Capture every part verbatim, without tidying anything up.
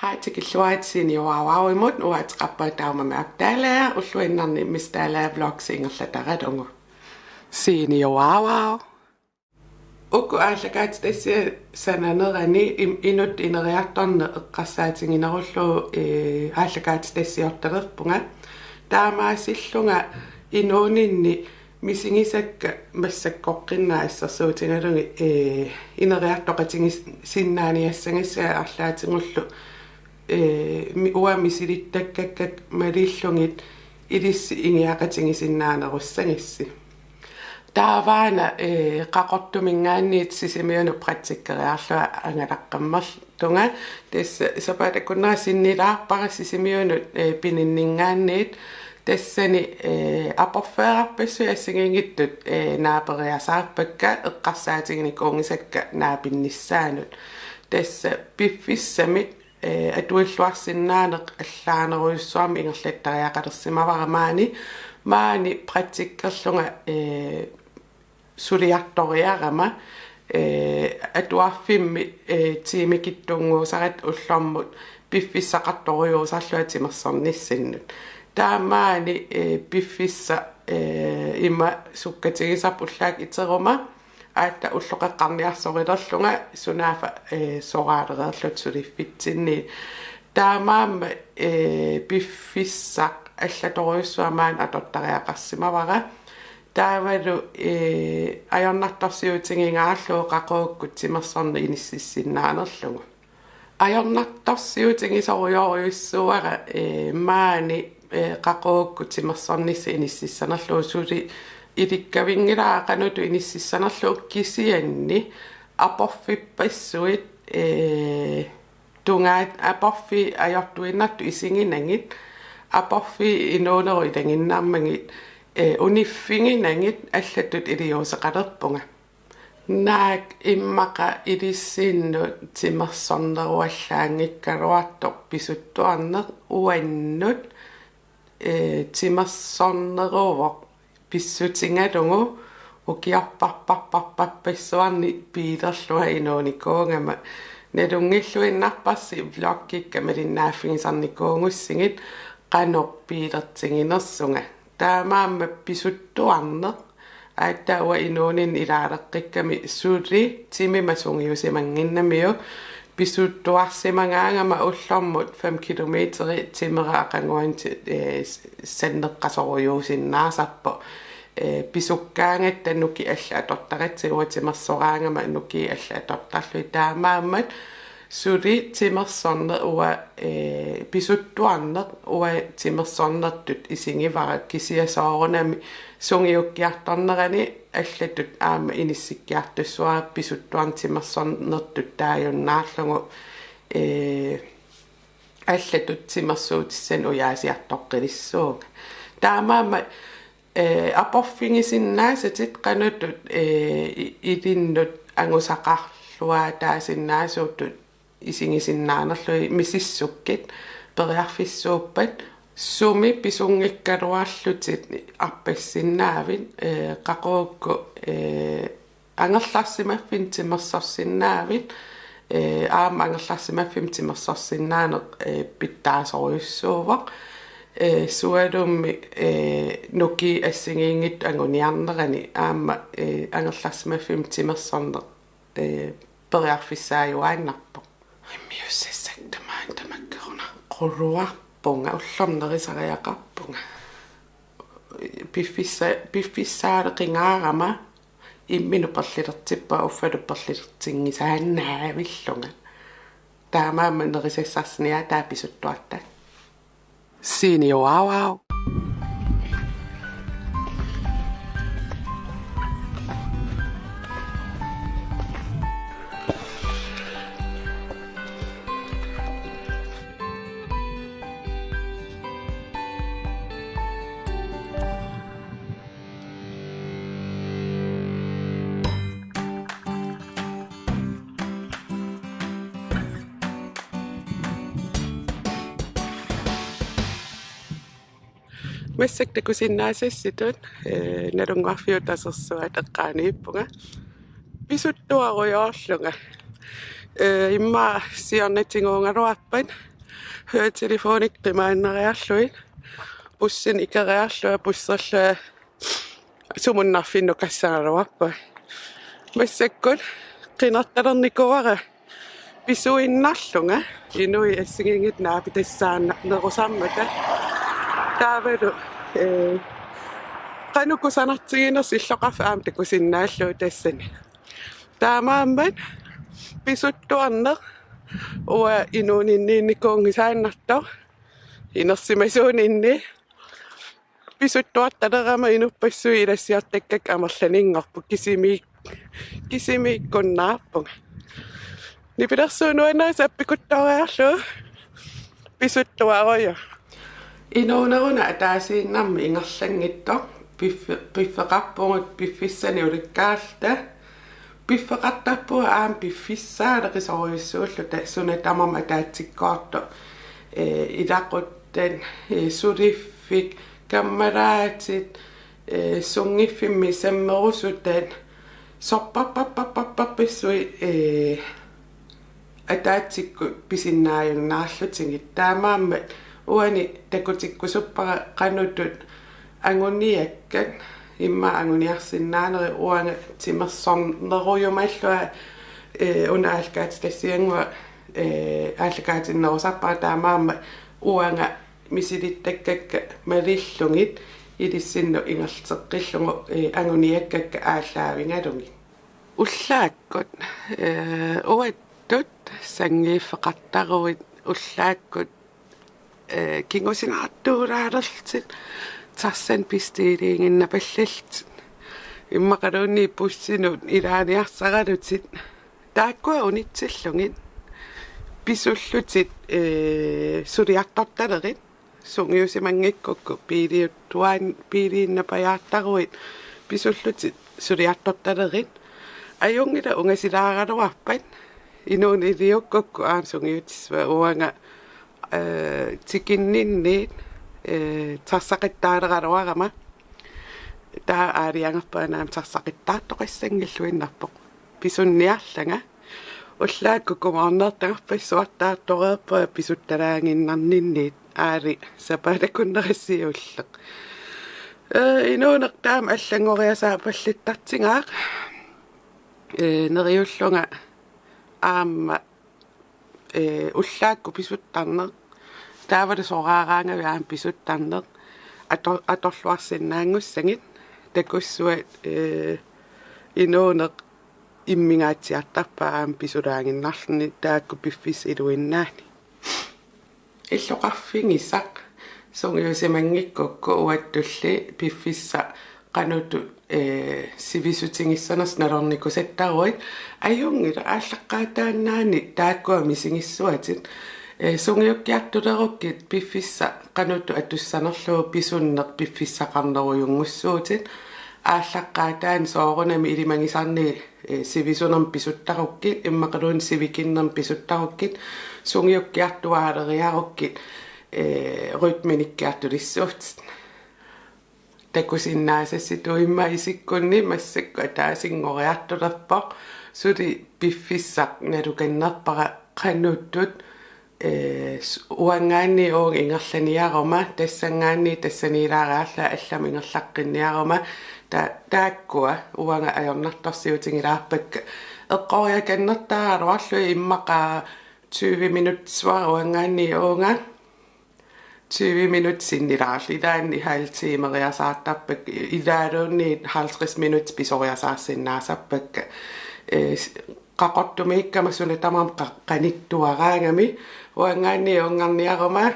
Hej, tikilluarit Siini Wow Wowimut. Uanga ateqarpunga Taumami Aktala, ulluinnarni Miss Dala Vlogs ingerlataralugu. Siini Wow Wow. Uku aallakaatitassiat sananerani im-, inuttut ineriartorneq eqqarsaatiginerullugu, ee, aallakaatitassiortalerpunga. Taamaasillunga inuuninni misigisakka massakkoqqinnaat assersuutigalugit, ee, ineriartoqatigisinnaaniassagassagat arlaatigullu, ee, mi-, uanga misilittakkakka malillugit ilissi ingiaqatigisinnaanerussagissi. Taavaana, ee, Qaqortuminngaanniit Sisimiunut praktikkeriarlunga angalaqqammerlunga. Tassa sapaatip akunnera sinnilaarpara Sisimiunut, ee, pininninngaanniit. Tassani, ee, aporfeerarpassuit assigiinngitsut, ee, naaperiasaarpakka eqqarsaatiginikuunngisakka naapinnissaannut. Tassa piffissamik, ee, atuilluarsinnaaneq allaanerujussuarmik ingerlattariaqalersimavara maani, maani praktikkerlunga, ee, suliartoriarama, ee, atuarfimmi, ee, tiimikitsunnguusaratta ullormut piffissaqartorujussuusarlunga timersornissinnut. Taamaani, ee, piffissaq, ee, ima sukkatigisarput ullaakkut iteruma, aatsaat ulloqeqqarniarsorilerlunga sunaaffa, ee, soraalereerluta suliffitsinni. Taamaammat, ee, piffissaq allatorujussuaq maani atortariaqarsimavara. Taavalu, ee, ajornartorsiutigingaarlugu qaqugukkut timersorneq inississinnaanerlugu. Ajornartorsiutigisorujorujussuuara, ee, maani, ee, qaqugukkut timersornissaq inississanerlugu, suli ilikkavinngilara qanoq inississanerlugu, kisianni aporfippassuit, ee, tungaat aporfiit ajortuinnartut isiginagit, aporfiit inuunerup ilaginnarmagit, ee, uniffiginagit allatut iliuuseqalerpunga. Naak immaqa ilissinnut timersorneruallaanngikkaluartoq pisuttuarneq uannut, ee, timersorneruvoq pissutigalugu ukiorparparparparpassuarni biilerlunga inuunikuugama. Nalunngilluinnarparsi vloggikka malinnaaffigisarnikuugussigit qanoq biilertiginersunga. Taamaammat pisuttuarneq aatsaat uanga inuuninni ilaaleqqikkami suli timima sungiusimannginnamiuk, pisuttuarsimagaangama ullormut fem kilometeri timera aqaguani ti-, ee, s-, sanneqqasorujussuusinnaasarpoq. Ee, pisukkaangatta nukiit allat atortaratsigu, uanga timersoraangama nukiit allat atortarlugit. Taamaammat suli timersorneq uanga, ee, pisuttuarneq uanga timersornertut isigivara, kisianni soorunami sungiukkiartornerani allatut aamma inissikkiartussavara pisuttuarneq timersornertut taajunnaarlugu, ee, allatut timersuutissanik ujaasiartoqqilissuunga. Taamaammat, ee, aporfigisinnaasatit qanoq, ee, i-, ilinnut angusaqarluaataasinnaasuutut isigisinnaanerlugit misissukkit periarfissuuppat, sumi pisunngikkaluarlutit arpassinnaavit, ee, qaqugukkut, ee, angerlarsimaffinnik timersorsinnaavit, ee, aamma angerlarsimaffimmik timersorsinnaaneq, ee, pitsaasorujussuuvoq. Ee, sualummik, ee, nukiit assigiinngitsut anguniarnerani aamma, ee, angerlarsimaffimmik timersorneq, ee, periarfissaajuaannarpoq. Immiussassat tamaat tamakkeruna quluarpunga, ullormut nerisariaqarpunga. Piffissa-, piffissaaleqingaarama imminut perlilertippunga, uffalu perlilertinngisaannaavillunga. Taamaammat nerisassarsinnaavat taava pisuttuarta. Siini Wow Wow. Massakkut takusinnaasassitut, ee, Nalunnguarfiup Tasersuat eqqaaniippunga. Pisuttuarujoorlunga. Ee, immaqa siornatigoorgaluarpat Høretelefonikka qimaannariarlugit, bussini ikeriarlunga, busserlunga sumunnarfinnukassaagaluarpunga. Massakkut qinertalernikuuara pisuinnarlunga, inuit assigiinngitsut naapitassaanerusammata. Taavalu, ee, qanoq kusanartiginersoq illoqarfik aamma takusinnaallugu tassani. Taamaammat pisuttuarneq uanga inuuninniinnikuunngisaannartoq, inersimasuuninni. Pisuttuartalerama inuppassuit ilassiartakkakka amerlaninngorput, kisimi-, kisimiikkunnaarpunga. Nipilersuut nuannarisat appikuttooriarlugu pisuttuarujuk. Inuuneruna ataasiinnarmik ingerlanngitsoq piffe-, piffeqarpugut piffissani ulikkaarluta. Piffeqartarpunga aamma piffissaaleqisorujussuulluta suna tamarmi ataatsikkoortoq, ee, ilaquttat, ee, suliffik, kammalaatit, ee, sunngiffimmi sammerusutat, sorpassuit, ee, ataatsikkut pisinnaajunnaarlutigit. Taamaammat uani takutikkusuppara qanoq anguniakkat, immaqa anguniarsinnaanerit. Uanga timersornerujumallunga, ee, una aallakaatitassiannguaq, ee, aallakaatinnerusarpara, taamaammat uanga misilittakkakka malillugit ilissinnut ingerlateqqillugu, ee, anguniakkakka aallaavigalugit. Ullaakkut, ee, uattut sanngiiffeqartaruit, ullaakkut, ee, kingusinaartuulaalerlutit Tarzan bestiiliiginnapallallutit. Immaqaluunniit bussinut ilaaniarsaralutit. Taakkua unitsillugit pisullutit, ee, suliartortalerit. Sungiusimanngikkukku biiliuttuaan-, biiliinnapajaartaruit pisullutit suliartortalerit. Ajunngilaq ungasilaaraluarpat, inuuneq iliukkukku aamma sungiutissavat. Uanga, ee, tikinninniit, ee, tarsaqattaaleraluarama. Taava aalajangerpunga aamma tarsaqattaartoqassanngilluinnarpoq pisunniarlanga. Ullaakkut kumoornertagarpassuartaartoreerpunga pisuttaalaaginnarninniit, aali sapaatip-akunnerata siulleq. Ee, inuuneq taama allanngoriasaapallattartigaaq. Ee, neriullunga aamma, ee, ullaakkut pisuttarneq, taavalu soraaraangavit aamma pisuttarneq ato-, atorluarsinnaanngussagit. Takussuat, ee, inuuneq immingaatsiartarpaa aamma pisulaaginnarluni taakku piffissap iluinnaani. Illoqarfigisaq sungiusimanngikkukku uattulli piffissaq qanoq, ee, sivisutigissanersoq nalornikusattaruit. Ajunngilaq aallaqqaataannaani taakkua misigissuatit. Ee, sungiukkiartulerukkit piffissaq qanoq atussanerlugu pisunneq piffissaqarnerujunnguussuutit. Aallaqqaataani soorunami ilimagisarnit, ee, sivisunermik pisuttarukkit, immaqaluunniit sivikinnermik pisuttarukkit, sungiukkiartuaaleriarukkit, ee, rytminikkiartulissuutit. Takusinnaasassitut immaqa isikkunni massakkut ataasinngoriartulerpoq, suli piffissaq nalukannerpara qanoq, ee, s-, uanngaanniit uunga ingerlaniaruma, tassanngaanniit tassaniilaariarlunga allamut ingerlaqqinniaruma, ta-, taakkua uanga ajornartorsiutigilaarpakka. Eqqoriakannertaaraluarlugit immaqa tyve minutsivara uanngaanniit uunga. Tyve minutsit sinnilaarlugit, ilaanni halv timeriasaartarpakka, ilaaluunniit halvtreds minutsit pisoriasaarsinnaasarpakka. Ee, s-, qaqortumiikkama suna tamarmi qa-, qanittuaraangami, uanngaanniit unngarniaruma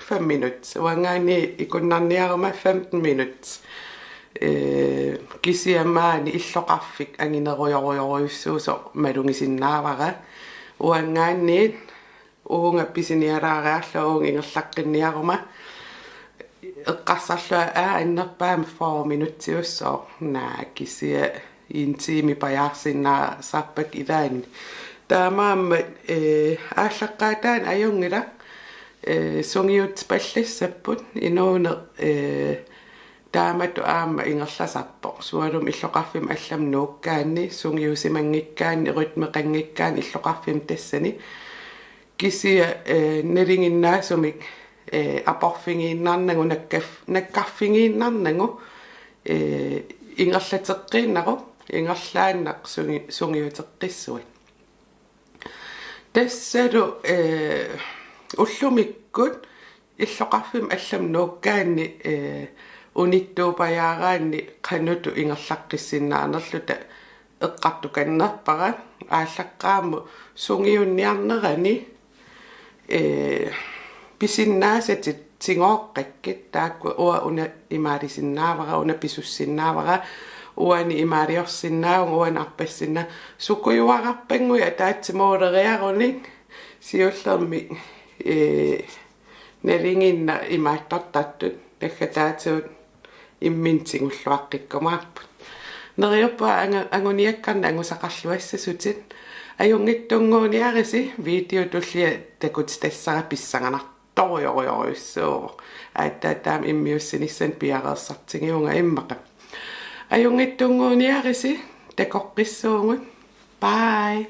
fem minut, uanngaanniit ikunnarniaruma femten minut. Ee, kisianni maani illoqarfik anginerujorujorujussuusoq malugisinnaavara. Uanngaanniit uunga pisinialaariarlunga uunga ingerlaqqinniaruma eqqarsarlunga: Aa, annerpaamik fyrre minutsiussooq. Naa, kisianni en time pajaarsinnaasarpakka ilaanni. Taamaammat, ee, aallaqqaataani ajunngilaq, ee, sungiutsipallassapput inuuneq, ee, taamatut aamma ingerlasarpoq. Sualummik illoqarfimmi allamut nuukkaanni, sungiusimanngikkaanni, rytmeqanngikkaanni illoqarfimmi tassani. Kisianni, eh, nalinginnaasumik, eh, aporfigiinnarnagu, nakkaf-, nakkarfigiinnarnagu, eh, ingerlateqqiinnagu, ingerlaannaq sungi-, sungiuteqqissuat. Tassalu, eh, ullumikkut illoqarfimmi allamut nuukkaanni, eh, unittuupajaaraanni qanoq ingerlaqqissinnaanerluta eqqartukannerpara, aallaqqaammut sungiunniarnerani, eh, pisinnaasatit tigooqqakkit, taakku uanga una imaalisinnaavara, una pisussinnaavara, uani imaaliorsinnaavunga, uani arpassinnaavunga, sukujuararpannguit ataatsimooreriarunik, siullermik, eh, nalinginnaq imaattortartut naggataatigut imminut tigulluaqqikkumaarput. Neriuppunga angu-, anguniakkannik angusaqarluassasutit. Ajunngitsunnguuniarisi, video tullia takutitassara, pissanganartorujorujorujussuuvoq. Aatsaat taama immiussinissamut piareersartigivunga immaqa. Ajunngitsunnguuniarisi, takoqqissuugut. Bye.